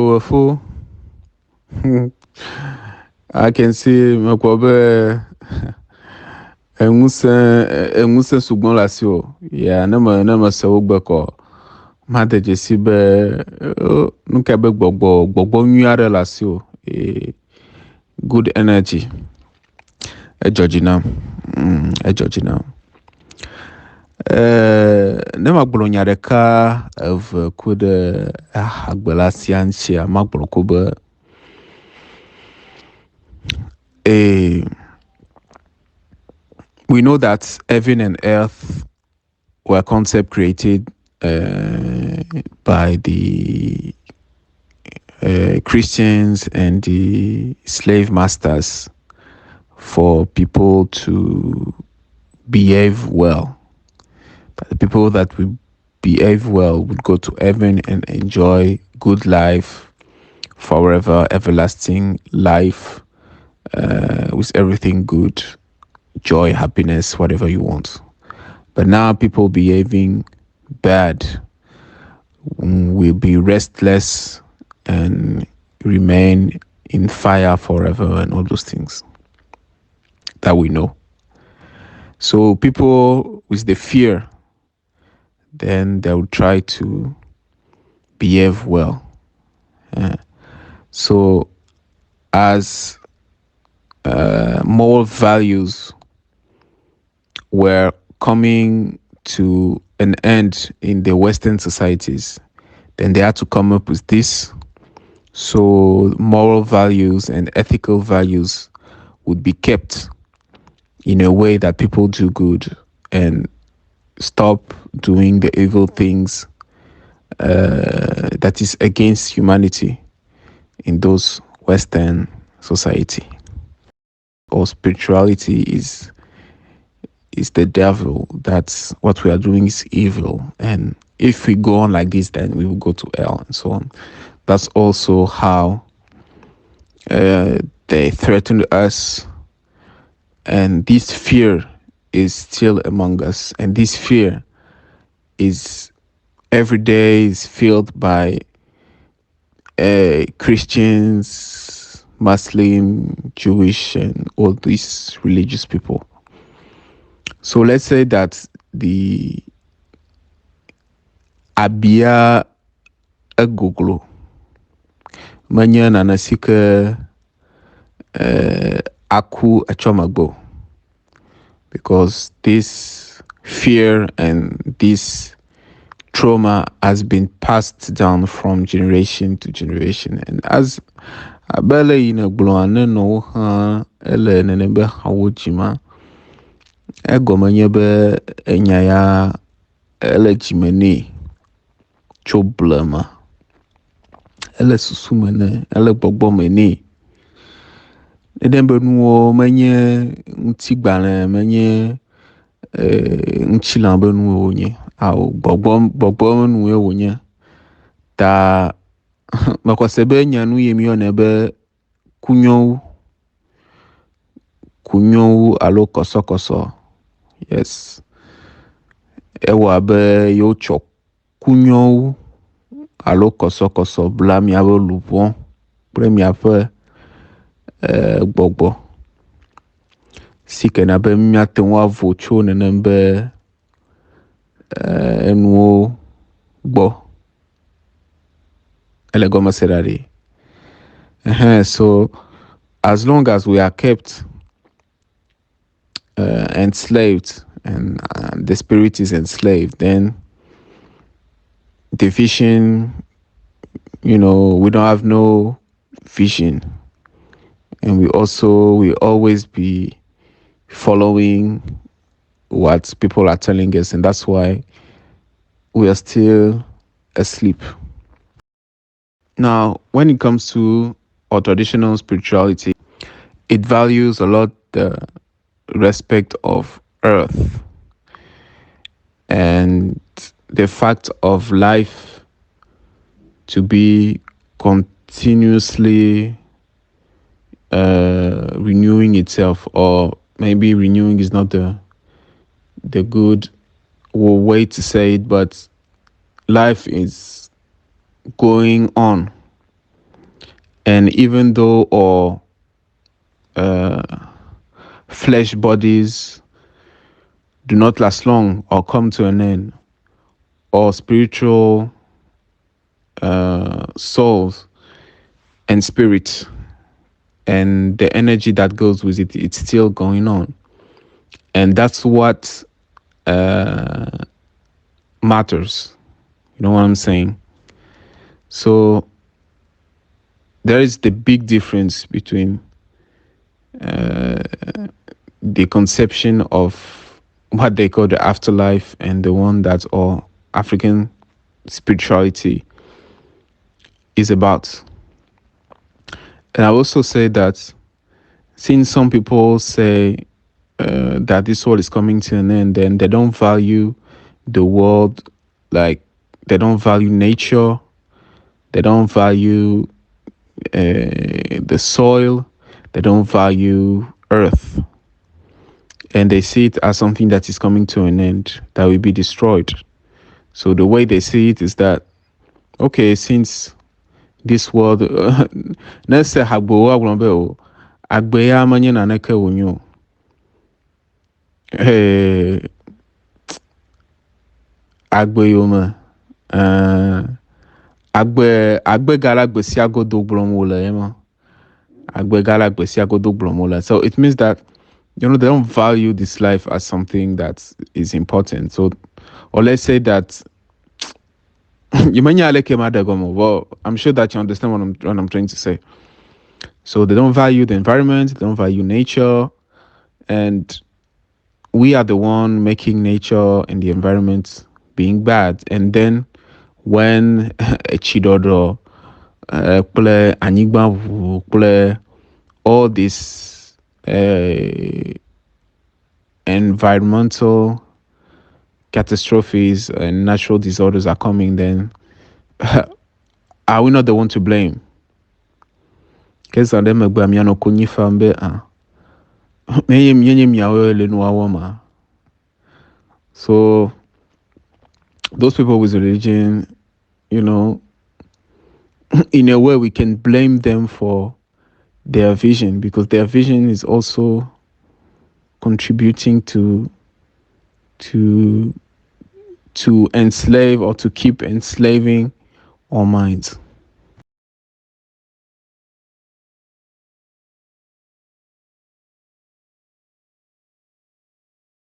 Efo I can see mekpɔ be eŋusẽ eŋusẽ sugbɔ le asiwò. Ya ne me ne mese wo gbe kɔ made dzesi be nu ka be gbɔgbɔ gbɔgbɔ nyui aɖe le asiwò. Good energy. Edzɔ dzi nam. Edzɔ dzi nam. Ne magblɔ nya ɖeka eve ku ɖe ahagbela sia ŋutia, magblɔ ko be we know that heaven and earth were concept created by the Christians and the slave masters for people to behave well. The people that would behave well would go to heaven and enjoy good life forever, everlasting life with everything good, joy, happiness, whatever you want. But now people behaving bad will be restless and remain in fire forever and all those things that we know. So people with the fear, then they will try to behave well. So as moral values were coming to an end in the Western societies, then they had to come up with this. So moral values and ethical values would be kept in a way that people do good and stop doing the evil things that is against humanity in those Western society. Or spirituality is the devil. That's what we are doing is evil, and if we go on like this, then we will go to hell and so on. That's also how they threatened us, and this fear is still among us, and this fear is every day is filled by Christians, Muslim, Jewish, and all these religious people. So let's say that the abia egoglo menye nane si ke aku etsɔ megbe o, because this fear and this trauma has been passed down from generation to generation. And as abe ale yi nègblɔa ne nɔwo hã ele nenem be xawo dzima, egɔme nye be enya ya ele dzime nɛ tso blema. Ele susu me nɛ, ele gbɔgbɔ me nɛ. Nenem be nuwo menye ŋutigbalẽ, menye ŋutilã be nuwo wonye. Ao gbɔgbɔ gbɔgbɔ nuwoe wonye. Ta mexɔ se be enya nu yi míeyɔnɛ be kunyɔwu, kunyɔwu alo kɔsɔkɔsɔ. Yes. Ewɔ abe yewotsɔ kunyɔwu alo kɔsɔkɔsɔ bla miaƒe luʋɔ kple miaƒe gbɔgbɔ si ke na be míate ŋu avo tso nenem be enuwo gbɔ. Ele gɔme se ɖa ɖe. So as long as we are kept enslaved and the spirit is enslaved, then the vision, we don't have no vision, and we always be following what people are telling us, and that's why we are still asleep. Now, when it comes to our traditional spirituality, it values a lot the respect of earth and the fact of life to be continuously renewing itself, or maybe renewing is not the good way to say it, but life is going on. And even though our flesh bodies do not last long or come to an end, or spiritual souls and spirit and the energy that goes with it, it's still going on. And that's what matters. You know what I'm saying? So there is the big difference between the conception of what they call the afterlife and the one that all African spirituality is about. And I also say that since some people say that this world is coming to an end, then they don't value the world, like they don't value nature, they don't value the soil, they don't value earth, and they see it as something that is coming to an end, that will be destroyed. So the way they see it is that, okay, since this world, ne se agbewo agblɔ be o agbe ya menye naneke wònye o. Agbe yome agbe agbe gala gbe sia godo gblɔm wole ema. Agbe gala gbe sia godo gblɔm wole. So it means that they don't value this life as something that is important. So, or let's say that you may not like him, well, I'm sure that you understand what I'm trying to say. So they don't value the environment, they don't value nature, and we are the one making nature and the environment being bad. And then when tsiɖɔɖɔ kple anyigba ʋuʋu kple all this environmental catastrophes and natural disorders are coming, then are we not the one to blame? Ke zã ɖe megbea mianɔ konyi fam be ah menye míenye miawoe le nua wɔm ah. So those people with religion, in a way we can blame them for their vision, because their vision is also contributing to enslave or to keep enslaving our minds.